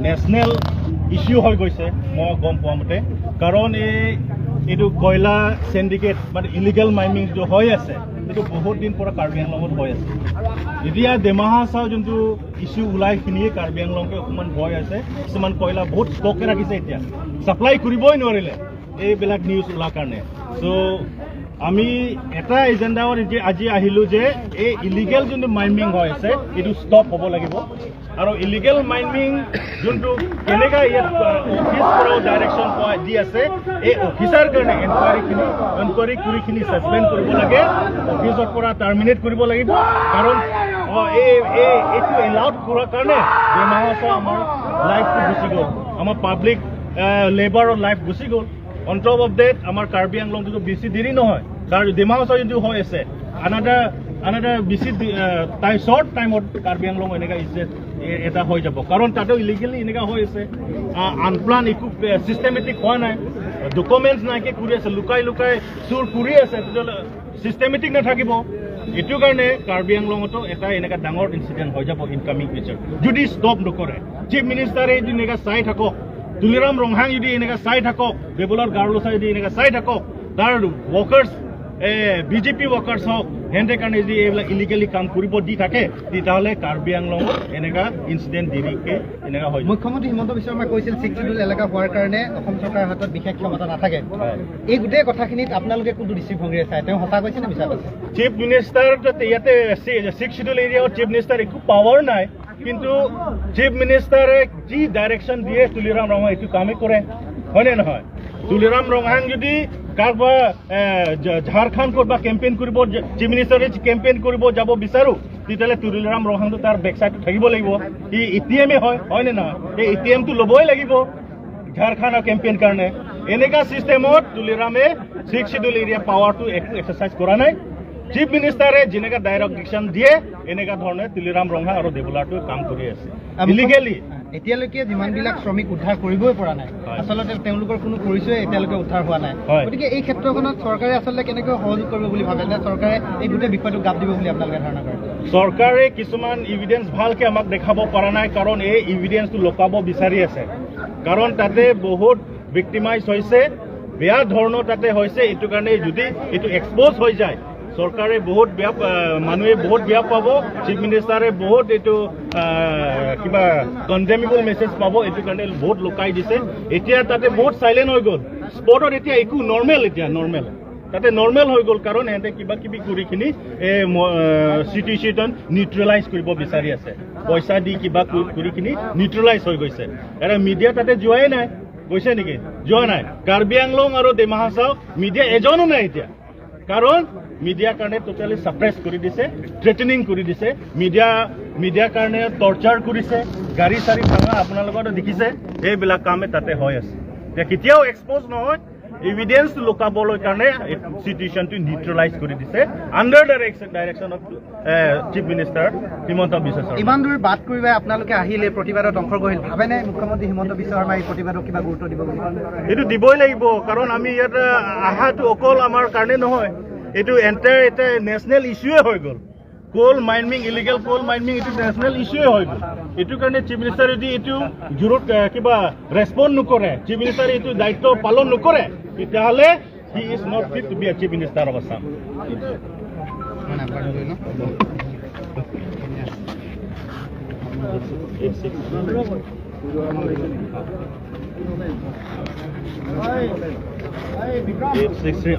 National issue হৈ গৈছে মই গম পোৱা মতে। কাৰণ এইটো কয়লা চেণ্ডিকেট, মানে ইলিগেল মাইনিং যিটো হৈ আছে, সেইটো বহুত দিন পৰা কাৰ্বি আংলঙত হৈ আছে। এতিয়া ডিমা হাছাও যোনটো ইছ্যু ওলাইখিনিয়ে কাৰ্বি আংলংকে অকণমান ভয় আছে। কিছুমান কয়লা বহুত ষ্টকে ৰাখিছে, এতিয়া ছাপ্লাই কৰিবই নোৱাৰিলে এইবিলাক নিউজ ওলোৱাৰ কাৰণে। চ' আমি এটা এজেণ্ডাত এতিয়া আজি আহিলোঁ যে এই ইলিগেল যোনটো মাইনিং হৈ আছে, এইটো ষ্টপ হ'ব লাগিব। আৰু ইলিগেল মাইনিং যোনটো কেনেকা ইয়াত অফিচ পৰাও ডাইৰেকশ্যন পোৱা দি আছে, এই অফিচাৰ কাৰণে এনকুৱাৰী কৰিখিনি ছাছপেণ্ড কৰিব লাগে, অফিচৰ পৰা টাৰ্মিনেট কৰিব লাগিব। কাৰণ এই এই এইটো এলাউড কৰাৰ কাৰণে ডিমা হাছাও আমাৰ লাইফটো গুচি গ'ল, আমাৰ পাব্লিক লেবাৰৰ লাইফ গুচি গ'ল। অন টপ অফ that আমাৰ কাৰ্বি আংলংটোতো বেছি দেৰি নহয়, কাৰণ ডিমা হাছাও যোনটো হৈ আছে, আনাদাৰ বেছি টাইম, শ্বৰ্ট টাইমত কাৰ্বি আংলং এনেকুৱা এটা হৈ যাব। কাৰণ তাতেও ইলিগেলি এনেকুৱা হৈ আছে, আনপ্লান, একো চিষ্টেমেটিক হোৱা নাই, ডকুমেণ্টছ নাইকিয়া কৰি আছে, লুকাই লুকাই চুৰ কৰি আছে, তেতিয়াহ'লে চিষ্টেমেটিক নাথাকিব। এইটো কাৰণে কাৰ্বি আংলঙতো এটা এনেকুৱা ডাঙৰ ইনচিডেণ্ট হৈ যাব ইন কামিং ফিউচাৰ, যদি ষ্টপ নকৰে। চিফ মিনিষ্টাৰে যদি এনেকুৱা চাই থাকক, তুলিৰাম ৰংহাং যদি এনেকুৱা চাই থাকক, দেৱলাল গাৰ্লোচা যদি এনেকুৱা চাই থাকক, তাৰ ৱৰ্কাৰ্ছ, বিজেপি ৱৰ্কাৰ্ছ হওক, সিহঁতে কাৰণে যদি এইবিলাক ইলিগেলি কাম কৰিব দি থাকে, তেতিয়াহ'লে কাৰ্বি আংলঙত এনেকুৱা ইনচিডেণ্ট দেৰিকে এনেকুৱা হৈ যাব। মুখ্যমন্ত্ৰী হিমন্ত বিশ্ব শৰ্মাই কৈছিল ছিক্স চিডিউল এলেকা হোৱাৰ কাৰণে অসম চৰকাৰৰ হাতত বিশেষ ক্ষমতা নাথাকে। এই গোটেই কথাখিনিত আপোনালোকে কোনটো দৃষ্টিভংগীৰে চায়? তেওঁ সঁচা কৈছে নে মিছা কৈছে? চিফ মিনিষ্টাৰ ইয়াতে ছিক্স চিডিউল এৰিয়াত চিফ মিনিষ্টাৰ একো পাৱাৰ নাই, কিন্তু চিফ মিনিষ্টাৰে যি ডাইৰেকশ্যন দিয়ে, তুলিৰাম ৰংহাং এইটো কামেই কৰে, হয়নে নহয়? তুলিৰাম ৰংহাং যদি কাৰোবাৰ ঝাৰখণ্ড ক'ৰবাত কেম্পেইন কৰিব, চিফ মিনিষ্টাৰে কেম্পেইন কৰিব যাব বিচাৰোঁ, তেতিয়াহ'লে তুলিৰাম ৰংহাংটো তাৰ বেক চাইডটো থাকিব লাগিব। সি এ টি এমে হয়, হয়নে নহয়? এই এ টি এমটো ল'বই লাগিব ঝাৰখণ্ডৰ কেম্পেইন কাৰণে। এনেকা চিষ্টেমত তুলিৰামে ছিক্স চিডিউল এৰিয়া পাৱাৰটো একো এক্সাৰচাইজ কৰা নাই। চিফ মিনিষ্টাৰে যেনেকা ডাইৰেকশ্যন দিয়ে, এনেকা ধৰণে তুলিৰাম ৰংহাং আৰু দেৱলাৰটো কাম কৰি আছে ইলিগেলি। এতিয়ালৈকে যিমানবিলাক শ্ৰমিক উদ্ধাৰ কৰিবই পৰা নাই, আচলতে তেওঁলোকৰ কোনো পৰিচয় এতিয়ালৈকে উদ্ধাৰ হোৱা নাই। গতিকে এই ক্ষেত্ৰখনত চৰকাৰে আচলতে কেনেকৈ সহযোগ কৰিব বুলি ভাবে, নে চৰকাৰে এই গোটেই বিষয়টোক গাপ দিব বুলি আপোনালোকে ধাৰণা কৰে? চৰকাৰে কিছুমান ইভিডেন্স ভালকে আমাক দেখাব পৰা নাই, কাৰণ এই ইভিডেন্সটো লুকাব বিচাৰি আছে। কাৰণ তাতে বহুত ভিক্টিমাইজ হৈছে, বেয়া ধৰণৰ তাতে হৈছে। এইটো কাৰণে যদি এইটো এক্সপ'জ হৈ যায়, চৰকাৰে বহুত বেয়া, মানুহে বহুত বেয়া পাব, চিফ মিনিষ্টাৰে বহুত এইটো কিবা কনডেমেবল মেছেজ পাব। এইটো কাৰণে বহুত লুকাই দিছে। এতিয়া তাতে বহুত চাইলেণ্ট হৈ গ'ল স্পটত। এতিয়া একো নৰ্মেল, এতিয়া নৰ্মেল, তাতে নৰ্মেল হৈ গ'ল। কাৰণ সিহঁতে কিবা কিবি কৰিখিনি এই চিটুৱেশ্যন নিউট্ৰেলাইজ কৰিব বিচাৰি আছে। পইচা দি কিবা কৰিখিনি নিউট্ৰেলাইজ হৈ গৈছে। এতিয়া মিডিয়া তাতে যোৱাই নাই, গৈছে নেকি? যোৱা নাই। কাৰ্বি আংলং আৰু ডিমা হাছাও মিডিয়া এজনো নাই এতিয়া, কাৰণ মিডিয়াৰ কাৰণে টোটেলি ছাপ্ৰেছ কৰি দিছে, থ্ৰেটেনিং কৰি দিছে, মিডিয়াৰ কাৰণে টৰ্চাৰ কৰিছে, গাড়ী চাড়ী ভাঙা আপোনালোকৰো দেখিছে। এইবিলাক কামে তাতে হৈ আছে। এতিয়া কেতিয়াও এক্সপ'জ নহয়। এভিডেন্স লুকাবলৈ কাৰণে চিটুৱেশ্যনটো নিউট্ৰেলাইজ কৰি দিছে under direction of Chief Minister Himanta Biswa Sarma. ইমান দূৰ বাট কৰিব আপোনালোকে আহিলে, প্ৰতিবাদত অংশগ্ৰহণ, ভাবেনে মুখ্যমন্ত্ৰী হিমন্ত বিশ্ব শৰ্মাই এই প্ৰতিবাদক কিবা গুৰুত্ব দিব বুলি? এইটো দিবই লাগিব, কাৰণ আমি ইয়াত অহাটো অকল আমাৰ কাৰণে নহয়, এইটো এণ্টায়াৰ এটা নেশ্যনেল ইছ্যুৱে হৈ গ'ল। Coal mining, illegal coal mining, এইটো নেশ্যনেল ইছ্যুৱে হৈ গ'ল। এইটো কাৰণে চিফ মিনিষ্টাৰে যদি এইটো জোৰত কিবা ৰেচপণ্ড নকৰে, চিফ মিনিষ্টাৰে এইটো দায়িত্ব পালন নকৰে, তেতিয়াহ'লে he is not fit to be a Chief Minister of Assam. নাম্বাৰটো লৈ লওঁ। 86 863.